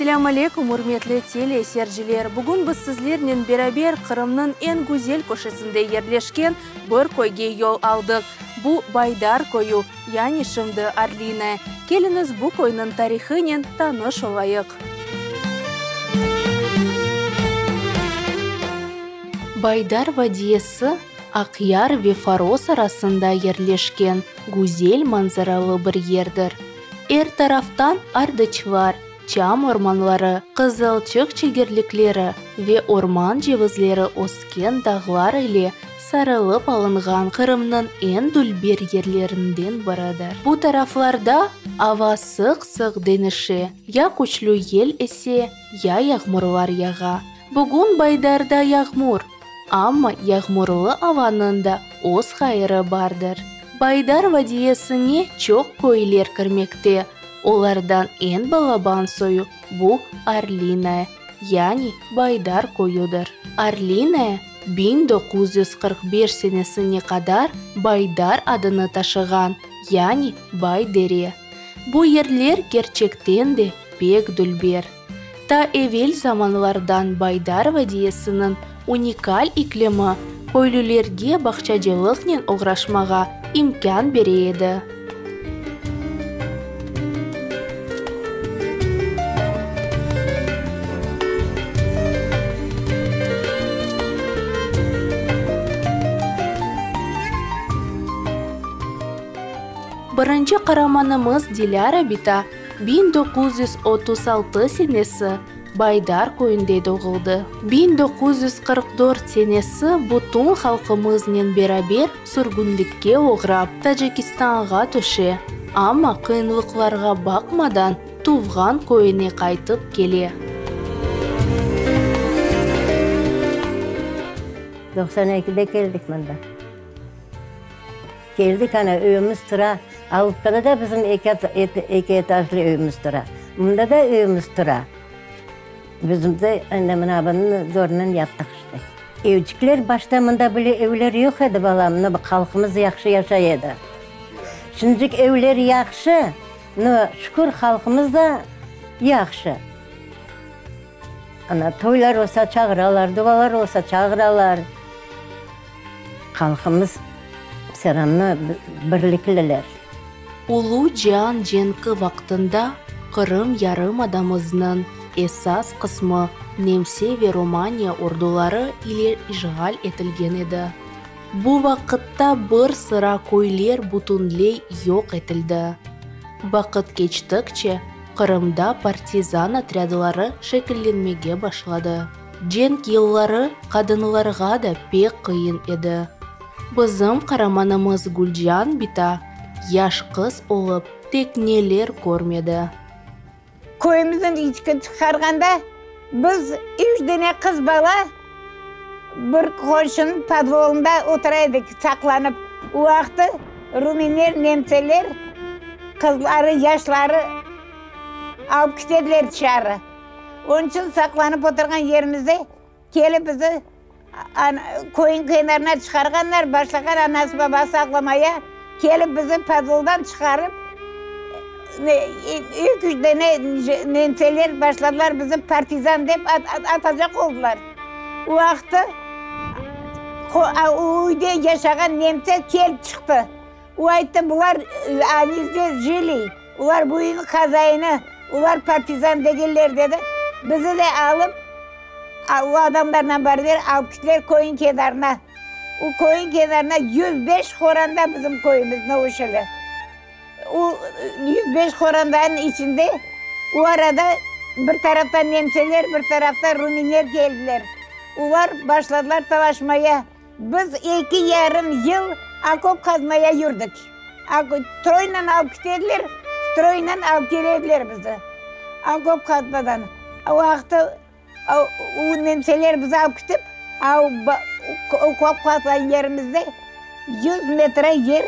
Selâm aleykum, ürmetli teleseyirciler! Bugün biz sizlernen beraber Qırımnıñ eñ güzel köşesinde yerleşken bir köyge yol aldıq. Bu, Baydar köyü, yani şimdi Orlinoye. Keliñiz, bu köyniñ tarihınen tanış olayıq. Baydar vadiyesi, Aqyar ve Foros arasında yerleşken güzel manzaralı bir yerdir. Er taraftan ardıçlar, çam ormanları, qızılçıq çegerlikleri ve orman cevizleri ösken dağlar ile sarılıp alınğan Qırımnıñ eñ dülber yerlerinden biridir. Bu taraflarda ava sıq-sıq deñişe, ya küçlü yel ese, ya yağmurlar yağa. Bugün Baydarda yağmur, amma yağmurlı avanıñ da öz hayırı bardır. Baydar vadiyesine çoq köyler kirmekte, olardan eñ balaban soyu bu Orlinoye, yani Baydar köyüdir. Orlinoye 1945 senesine qadar Baydar adını taşığan, yani Bay-dere. Bu yerler kerçekten de pek dülber. Ta evel zamanlardan Baydar vadiyesiniñ unikal iklimi köylülerge bağçacılıqnen oğraşmağa imkân bere edi. Birinci qaramanımız Dilâra bita 1936 senesi Baydar köyünde doğuldı. 1944 senesi bütün halqımıznen beraber sürgünlikke oğrap, Tacikistanğa tüşe, amma qıyınlıqlarğa baqmadan, tuvğan köyüne qaytıp kele. 92-de keldik mında. Keldik, ana, öyümiz tura. Alupkada da bizim eki etajlı öyümiz tura. Mında da öyümiz tura. Bizim de endi mına bunı zornen yaptıq işte. Evcikler, başta mında böyle evler yoq edi, balam, no, halqımız yahşı yaşay edi. Şimdicik evler yahşı, no, şükür, halqımız da yahşı. Ana, toylar olsa çağıralar, dualar olsa çağıralar. Halqımız vse ravno birlikliler. Ulu cian cenki vaqtında Qırım yarımadamıznıñ esas qısmı nemse ve Romaniya orduları ile işğal etilgen edi. Bu vaqıtta bir sıra köyler bütünley yoq etildi. Vaqıt keçtikçe, Qırımda partizan otrâdları şekillenmege başladı. Cenk yılları qadınlarğa da pek qıyın edi. Bizim qaramanımız Gülcian bita yaş qız olıp tek neler körmedi. Köyümizden içki çıqarğanda biz üç dene qız bala bir qonşunıñ podvolında otura edik saqlanıp. O vaqtı ruminler, nemseler qızları, yaşları alıp ketediler tışarı. Onıñ içün saqlanıp oturğan yerimizde kelip bizi köyniñ kenarına çıqarğanlar, başlağan anası-babası ağlamaya, kelip bizi podvoldan çıqarıp, eki-üç dene nemseler başladılar bizi partizan dep atacaq oldılar. O vaqıtta o üyde yaşağan nemse kelip çıqtı. O ayttı, bular, oni zdes jili, olar bu üyniñ hazaini, olar partizan degiller, dedi. Bizi de alıp, o adamlarnen beraber alıp kettiler köyniñ kenarına. O köyniñ kenarına 105 horanda bizim köyümiz, Novışeli. O 105 horandanıñ içinde o arada bir taraftan nemseler, bir taraftan ruminer keldiler. Olar başladılar talaşmaya. Biz eki yarım yıl okop qazmaya yürdik. Stroynen alıp ketediler, stroynen alıp kelediler bizi okop qazmadan. O vaqıtta o nemseler bizi alıp ketip, okop qazğan yerimizde yüz metre yer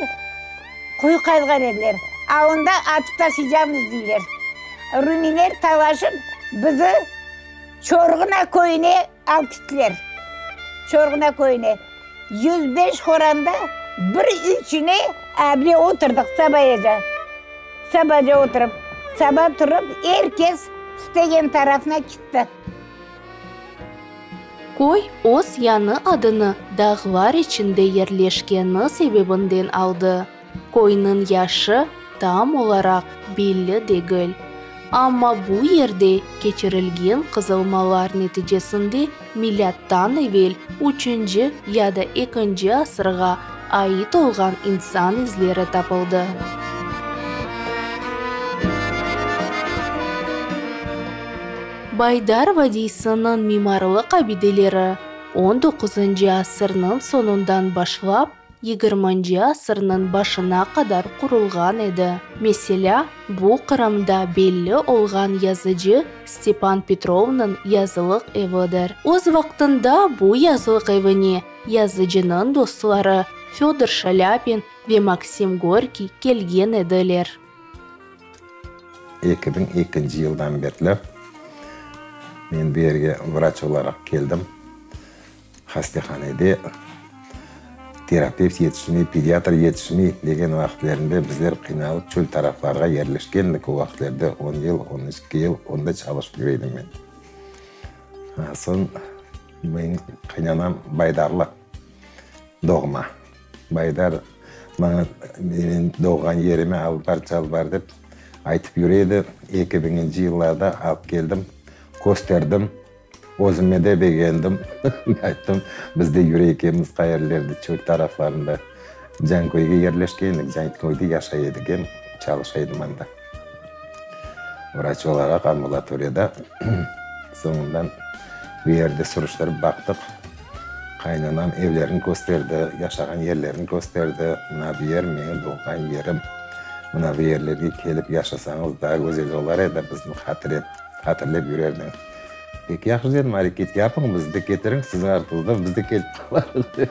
quyu qazğan ediler. A onda atıp taşıycamız deyler. Ruminer talaşıp bizi Çorğuna köyüne Alıp kettiler Çorğuna köyüne. 105 horanda bir içine able oturdıq sabayaca. Sabaca oturıp, saba turıp er kes İstegen tarafına kitti. Köy öz yañı adını dağlar içinde yerleşkeni sebebinden aldı. Köyniñ yaşı tam olaraq belli degil, amma bu yerde keçirilgen qazılmalar neticesinde milâttan evel üçünci ya da ekinci asırğa ait olğan insan izleri tapıldı. Baydar vadiysiniñ mimarlıq abideleri on doquzıncı asırnıñ soñundan başlap yigirminci asırnıñ başına qadar qurulğan edi. Meselâ, bu Qırımda belli olğan yazıcı Stepan Petrovnıñ yazılıq evidir. Öz vaqtında bu yazılıq evine yazıcınıñ dostları Födor Şalâpin ve Maksim Gorkiy kelgen ediler. 2002 yıldan berli men bu yerge vraç olaraq keldim. Hastehanede terapevt yetişmey, pediatr yetişmey degen vaqıtlerinde bizler qıynalıp çöl taraflarğa yerleşkendik. O vaqıtlerde on yıl, on eki yıl onda çalışıp yüre edim men. Soñ menim qaynanam Baydarlı doğma. Baydar maña menim doğğan yerime alıp bar, çalıp bar dep aytıp yüre edi. Eki biñinci yıllarda alıp keldim, kösterdim. Özüme de begendim. Ayttım, biz de yüre ekenmiz qayerlerde, çöl taraflarında. Canköyge yerleşken edik, Canköyde yaşay edik em, çalışa edim anda. Vraç olaraq ambulatoriyada. Soñundan bu yerde surıştırıp baqtıq. Qaynanam evlerini kösterdi, yaşağan yerlerini kösterdi. Mına bu yer menim doğğan yerim. Mına bu yerlerge kelip yaşasañız daa güzel olar edi, bizni hatırep. Hatırlap yürerdiñ. Pek yahşı dedim, areket yapıñ, bizni de ketiriñ, siziñ artıñızdan biz de kelip qalarıq dep.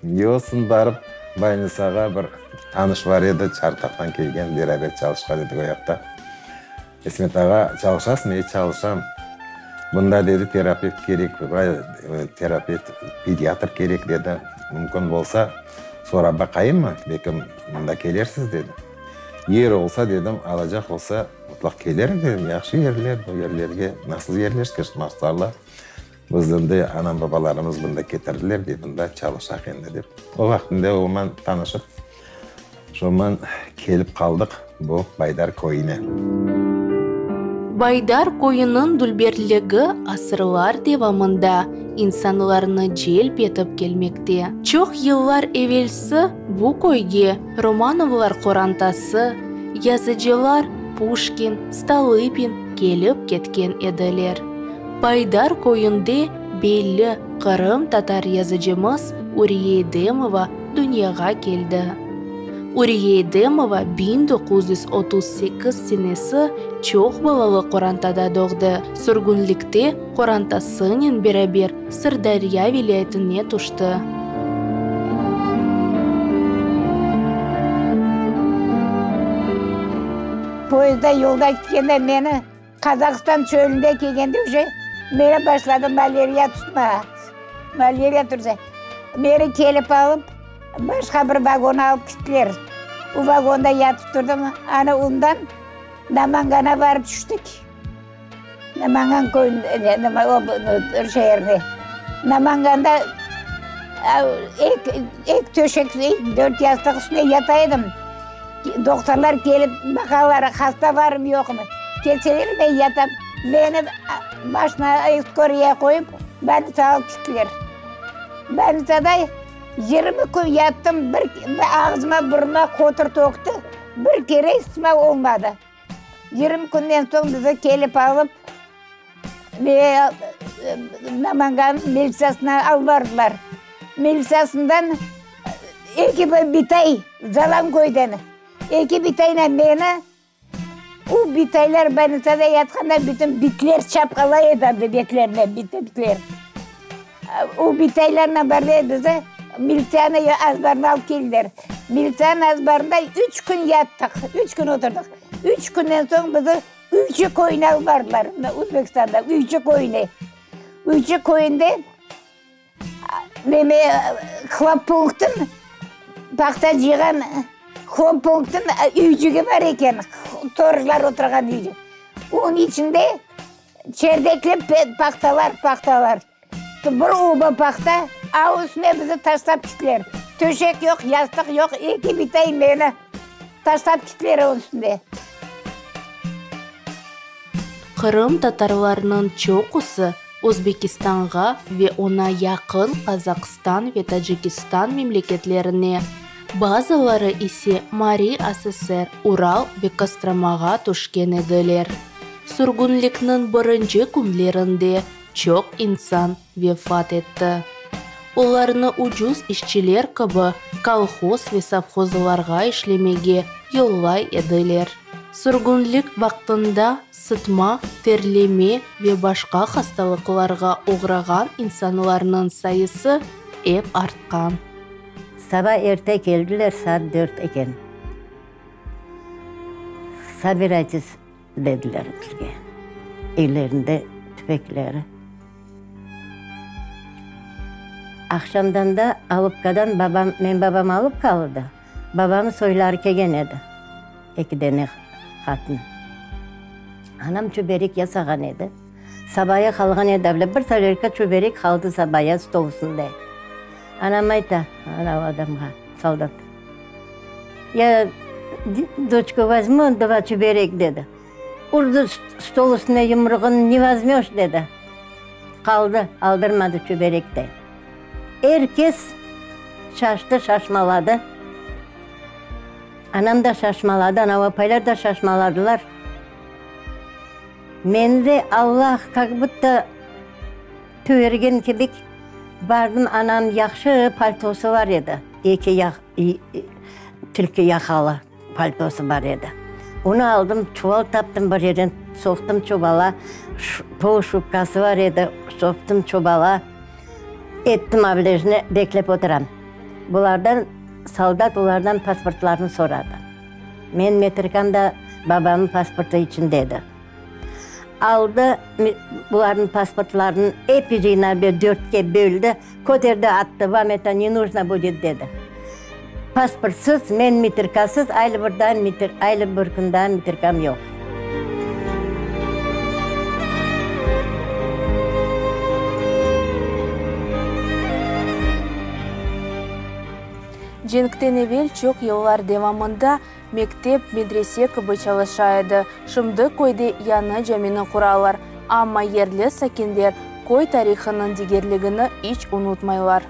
Yolsun barıp Baynisağa bir tanış bar edi, Çartaqtan kelgen, beraber çalışqan edik o yaqta. İsmet ağa, çalışasıñmı? E, çalışam. Bunda, dedi, terapevt kerek, terapevt, pediatr kerek, dedi. Mümkün bolsa, sorap baqayımmı, belki mında kelersiz, dedi. Yer olsa, dedim, alacaq olsa. Mutlaq kelerim dedim, yahşı yerler, bu yerlerge nasıl yerleşken maşallah. Bizni de anam-babalarımız bunda ketirdiler de, bunda çalışaq endi dep. O vaqtında oman tanışıp, şoman kelip qaldıq bu Baydar köyüne. Baydar köyüniñ dülberligi asırlar devamında insanlarnı celp etip kelmekte. Çoq yıllar evelsi bu köyge Romanovlar qorantası, yazıcılar Puşkin, Stolıpin kelip ketken ediler. Baydar köyünde belli qırımtatar yazıcımız Uriye Edemova dünyağa keldi. Uriye Edemova 1938 senesi çoq balalı qorantada doğdı. Sürgünlikte qorantasınen beraber Sırdarya vilâyetine tüşti. Poyezdda yolda ketkende meni Qazahstan çölünde kelgende uje meni başladı maleriya tutmağa. Maleriya tutsa, meni kelip alıp başqa bir vagona alıp kettiler. O vagonda yatıp turdım, ana ondan Namangana barıp tüştik. Namangan köyünde, o şeerine. Namanganda ek töşek, dört yastıq üstünde yata edim. Doktorlar kelip baqalar, hasta barmı, yoqmı. Kelseler, men yatam. Meni maşina skoroya qoyıp, bolnitsağa alıp kettiler. Bolnitsada 20 kün yattım, bir ağzıma, burnuma qotur tökti, bir kere isitme olmadı. 20 künden soñ bizi kelip alıp, Namangan militsiyasına alıp bardılar. Militsiyasından eki bir bitay, Zalanköyden, eki bitaynen meni, o bitaylar bolnitsada yatqanda bütün bitler çapqalay edi anda betlerine, bitler. O bitaylarnen beraber bizi militsiyanıñ azbarına alıp keldiler. Militsiyanıñ azbarında üç kün yattıq, üç kün oturdıq. Üç künden soñ bizi Üyçi köyüne alıp bardılar, Özbekistanda, Üyçi köyüne. Üyçi köyünde neme, hloppunktın, paxta cıyğan hloppunktın üycügi bar eken, torujlar oturğan üycük. Onıñ içinde çerdeklep pahtalar, pahtalar. Bir oba pahta, av üstüne bizi taşlap kittiler. Töşek yoq, yastıq yoq, eki bitay meni taşlap kittiler onıñ üstünde. Qırım tatarlarınıñ çoqusı Özbekistanğa ve oña yaqın Qazaqstan ve Tacikistan memleketlerine, bazıları ise Mari ASSR, Ural ve Kostromağa tüşken ediler. Sürgünlikniñ birinci künlerinde çoq insan vefat etti. Olarnı ucuz işçiler kibi kolhoz ve sovhozlarğa işlemege yollay ediler. Sürgünlik vaqtında sıtma, terleme ve başqa hastalıqlarğa oğrağan insanlarnıñ sayısı ep artqan. Saba erte keldiler, saat dört eken. Sobiraytes, dediler bizge. Ellerinde tüfekleri. Aqşamdan da Alupkadan babam, menim babam Alupkalı da, babamnıñ soyları kelgen edi, eki dene qatın. Anam çöberek yasağan edi. Sabaya qalğan edi, avle bir tarelka çöberek qaldı sabaya stol üstünde. Anam ayta, anav adamğa, soldat, Ya doçka vozmu dva çöberek, dedi. Urdı stol üstüne yumruğını, ne vozmöş, dedi. Qaldı, aldırmadı çöberek de. Er kes şaştı, şaşmaladı. Anam da şaşmaladı, anav apaylar da şaşmaladılar. Meni de Allah kak budto tüvergen kibik, bardım, anam yahşı paltosı bar edi, eki yaq, tilki yaqalı paltosı bar edi. Onı aldım, çuval taptım bir yerden, soqtım çuvala, tol şubkası bar edi, soqtım çuvala, ettim ablejne, beklep oturam. Bulardan, soldat olardan pasportlarını soradı. Men metrikam da babamnıñ pasportı içinde edi. Aldı bularnıñ pasportlarını, episi cıynabe dörtke böldi, köterdi attı, vam eto ne nujno budet dedi. Pasportsız, men metrikasız, aylı bir daa aylı bir kün daa metrikam yoq. Cenkten evel çoq yıllar devamında mektep, medrese kibi çalışa edi. Şimdi köyde yañı camini quralar, amma yerli sakinler köy tarihınıñ degerligini iç unutmaylar.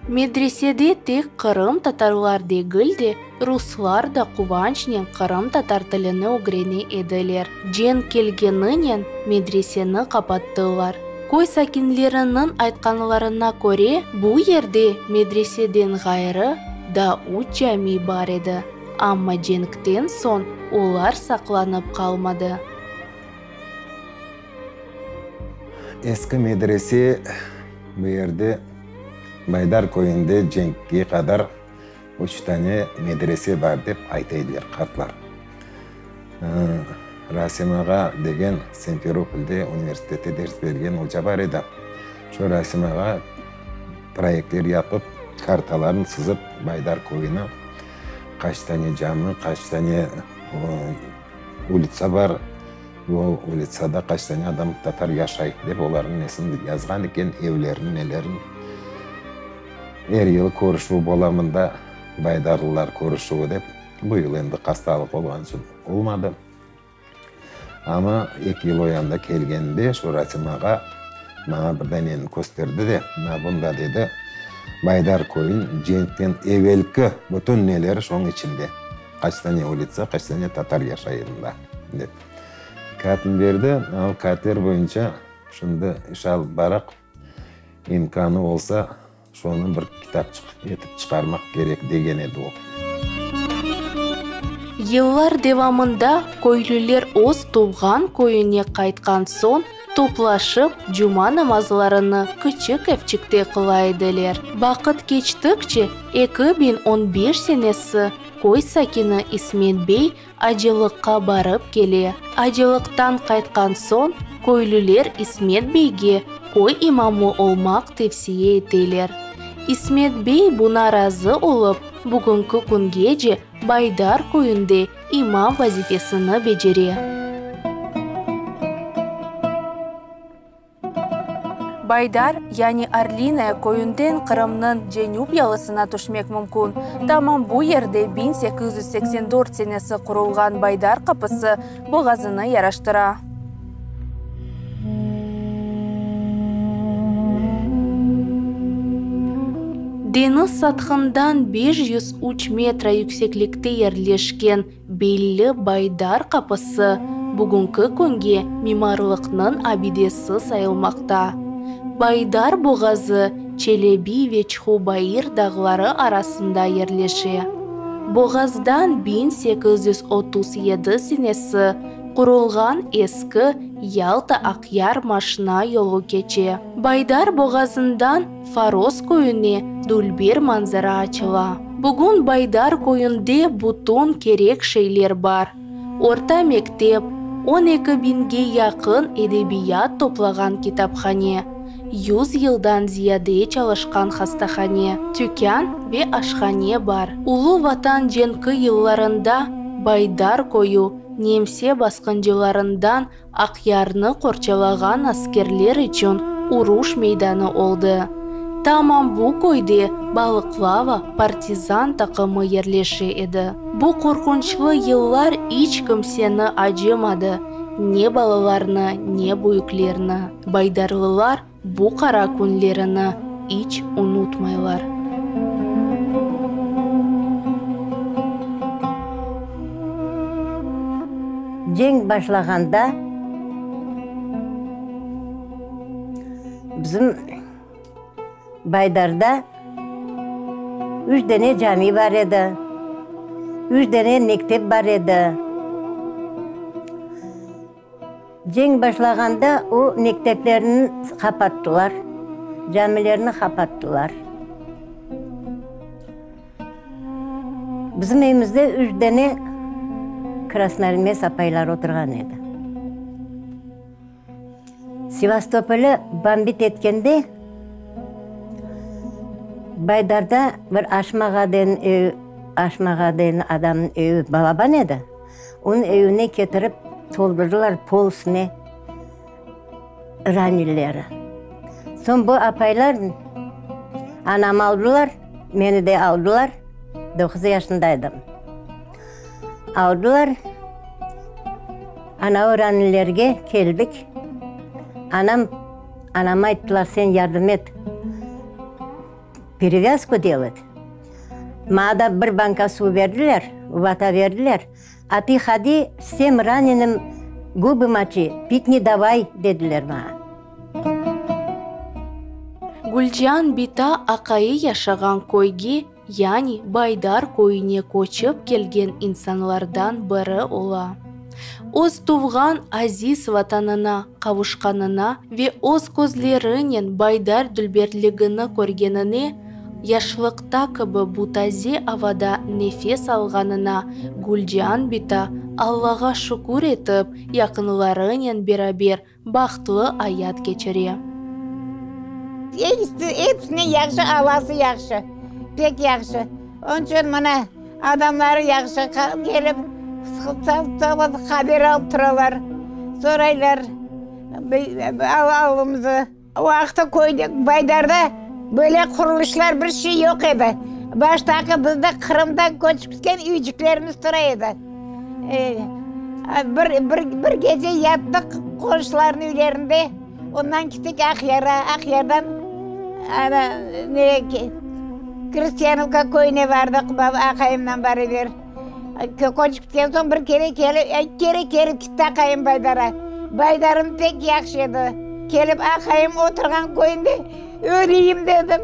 Medresede tek qırımtatarlar degil de, ruslar da quvançnen qırımtatar tilini ögrene ediler. Cenk kelgeninen medreseni qapattılar. Köy sakinleriniñ aytqanlarına köre, bu yerde medreseden ğayrı daa üç cami bar edi, amma cenkten soñ olar saqlanıp qalmadı. Eski medrese bu yerde, Baydar köyünde cenkke qadar üç tane medrese bar dep ayta ediler qartlar. Rasim ağa degen Simferopolde universitette ders bergen oca bar edi. Şu Rasim ağa proyektler yapıp, kartalarnı sızıp Baydar köyüni, qaç tane cami, qaç tane ulitsa bar, o ulitsada qaç tane adam tatar yaşay dep olarnıñ nesini yazğan eken, evlerini, nelerini. Er yıl körüşüv bola mında, Baydarlılar körüşüvi dep. Bu yıl endi hastalıq olğan içün olmadı. Amma eki yıl o yanda kelgende şu Rasim ağa maña bir daneni kösterdi de, mına bunda, dedi, Baydar köyün cenkten evelki bütün neleri şoñ içinde. Qaç tane ulitsa, qaç tane tatar yaşay mında, dep. Kâğıtnı berdi, o kâğıtler boyunca şimdi iş alıp baraq, imkânı olsa, Şonı bir kitapçıq etip çıqarmaq kerek, degen edi o. Yıllar devamında köylüler öz tuvğan köyüne qaytqan soñ, toplaşıp, cuma namazlarını kiçik evçikte qıla ediler. Vaqıt keçtikçe, 2015 senesi köy sakini İsmet bey acılıqqa barıp kele. Acılıqtan qaytqan soñ, köylüler İsmet beyge köy imamı olmaq tevsiye eteler. İsmet bey buna razı olıp, bugünki küngece Baydar köyünde imam vazifesini becere. Baydar, yani Orlinaya köyünden Qırımnıñ cenüp yalısına tüşmek mümkün. Tamam bu yerde 1884 senesi qurulğan Baydar qapısı boğazını yaraştıra. Deñiz sathından 503 metre yükseklikte yerleşken belli Baydar qapısı bugünki künge mimarlıqnıñ abidesi sayılmaqta. Baydar boğazı Çelebi ve Çhubayır dağları arasında yerleşe. Boğazdan 1837 senesi qurulğan eski Yalta-Aqyar maşna yolu keçe. Baydar boğazından Foros köyüne dülber manzara açıla. Bugün Baydar köyünde bütün kerek şeyler bar, orta mektep, 12 biñge yaqın edebiyat toplağan kitaphane, yüz yıldan ziyade çalışqan hastahane, tükân ve aşhane bar. Ulu Vatan cenki yıllarında Baydar köyü nemse basqıncılarından Aqyarnı qorçalağan askerler içün uruş meydanı oldı. Tamam bu köyde Balıqlava partizan taqımı yerleşe edi. Bu qorqunçlı yıllar iç kimseni acımadı, ne balalarnı, ne büyüklerni. Baydarlılar bu qara künlerini iç unutmaylar. Cenk başlağanda bizim Baydarda üç dane cami bar edi, üç dane mektep bar edi. Cenk başlağanda o mekteplerni qapattılar, camilerni qapattılar. Bizim evimizde üç dane krasnoarmeyets apaylar oturğan edi. Sevastopolni bombit etkende Baydarda bir Aşmağa degen ev, Aşmağa degen adamnıñ evi balaban edi. Onıñ evine ketirip toldurdılar pol üstüne ranilleri. Soñ bu apaylar anamı aldılar, meni de aldılar, doquz yaşında edim. Aldılar, ana o ranillerge keldik. Anam, anama ayttılar, sen yardım et, perevязку delat. Maña da bir banka suv berdiler, vata berdiler. A ti hodi vsem ranenım gubı moçi, pit ne davay, dediler maña. Gülcian bita aqayı yaşağan köyge, yani Baydar köyüne köçip kelgen insanlardan biri ola. Öz tuvğan aziz Vatanına qavuşqanına ve öz közlerinen Baydar dülberligini körgenine, yaşlıqta kibi bu taze avada nefes alğanına Gülcian bita Allağa şükür etip, yaqınlarınen beraber bahtlı ayat keçire. Episi, episine yahşı, avası yahşı, pek yahşı. Onıñ içün mına adamları yahşı, kelip haber alıp turalar, soraylar alımızı. O vaqıtta köyde, Baydarda böyle qurulışlar, bir şey yoq edi. Baştaki bizde Qırımdan köçip ketken üycüklerimiz tura edi. Bir, bir, bir gece yattıq qonşularnıñ üylerinde, ondan kettik Aqyarğa, Aqyardan ana ne Krestyanovka köyüne bardıq aqayımnen beraber. Köçip ketken soñ bir kere kelip, eki kere kelip ketti aqayım Baydarğa. Baydarım pek yahşı edi. Kelip aqayım oturğan köyünde öleyim dedim.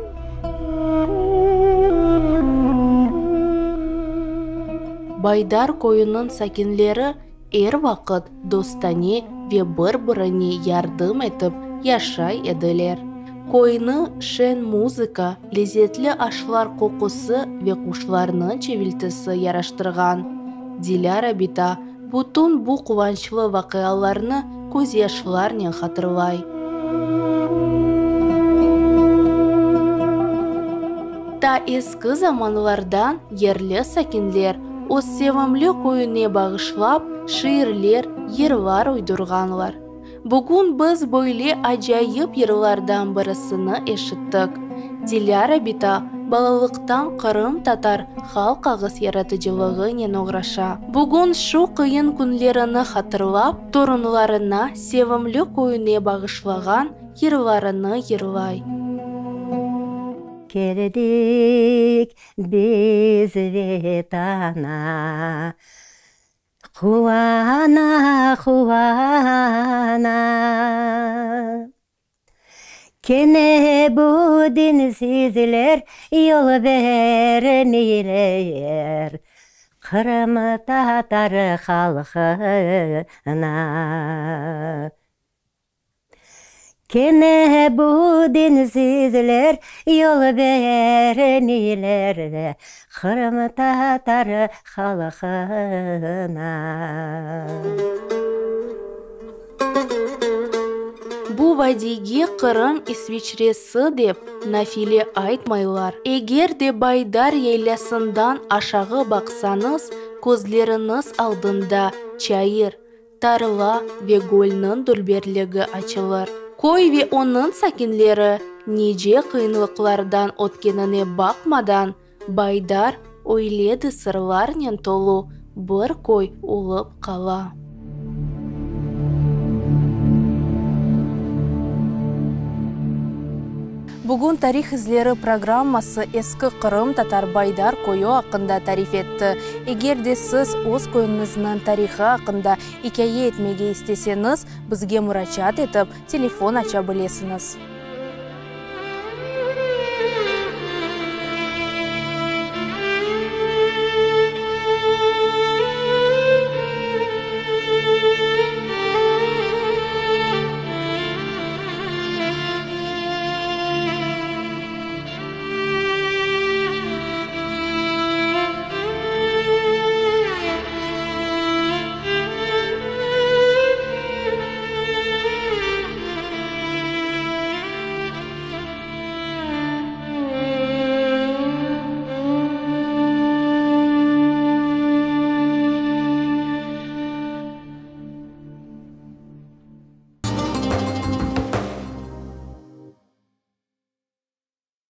Baydar köyüniñ sakinleri er vaqıt dostane ve bir-birine yardım etip yaşay ediler. Köyni şeñ muzıka, lezetli aşlar qoqusı ve quşlarnıñ çiviltisi yaraştırğan. Dilâra bita bütün bu quvançlı vaqialarnı közyaşlarnen hatırlay. Ta eski zamanlardan yerli sakinler öz sevimli köyüne bağışlap şiirler, yırlar uydurğanlar. Bugün biz böyle acayip yırlardan birisini eşittik. Dilâra bita balalıqtan qırımtatar halq ağız yaratıcılığınen oğraşa. Bugün şu qıyın künlerini hatırlap, torunlarına, sevimli köyüne bağışlağan yırlarını yırlay. Keldik biz Vetana, Quvana, quvana. Kene bu dinsizler yol bermeyler Qırımtatar halqına. Kene bu dinsizler yol bermeyler Qırımtatar halqına. Bu vadiyge Qırım İsviçresi dep nafile aytmaylar. Eger de Baydar yaylasından aşağı baqsañız, közleriñiz aldında çayır, Tarla ve gölniñ dülberligi açılır. Köy ve onıñ sakinleri nice qıyınlıqlardan ötkenine baqmadan, Baydar öyle de sırlarnen tolu bir köy olıp qala. Bugün Tarih izleri programması eski qırımtatar Baydar köyü aqqında tarif etti. Eger de siz öz köyüñizniñ tarihı aqqında ikâye etmege isteseñiz, bizge muracaat etip, telefon aça bilesiñiz.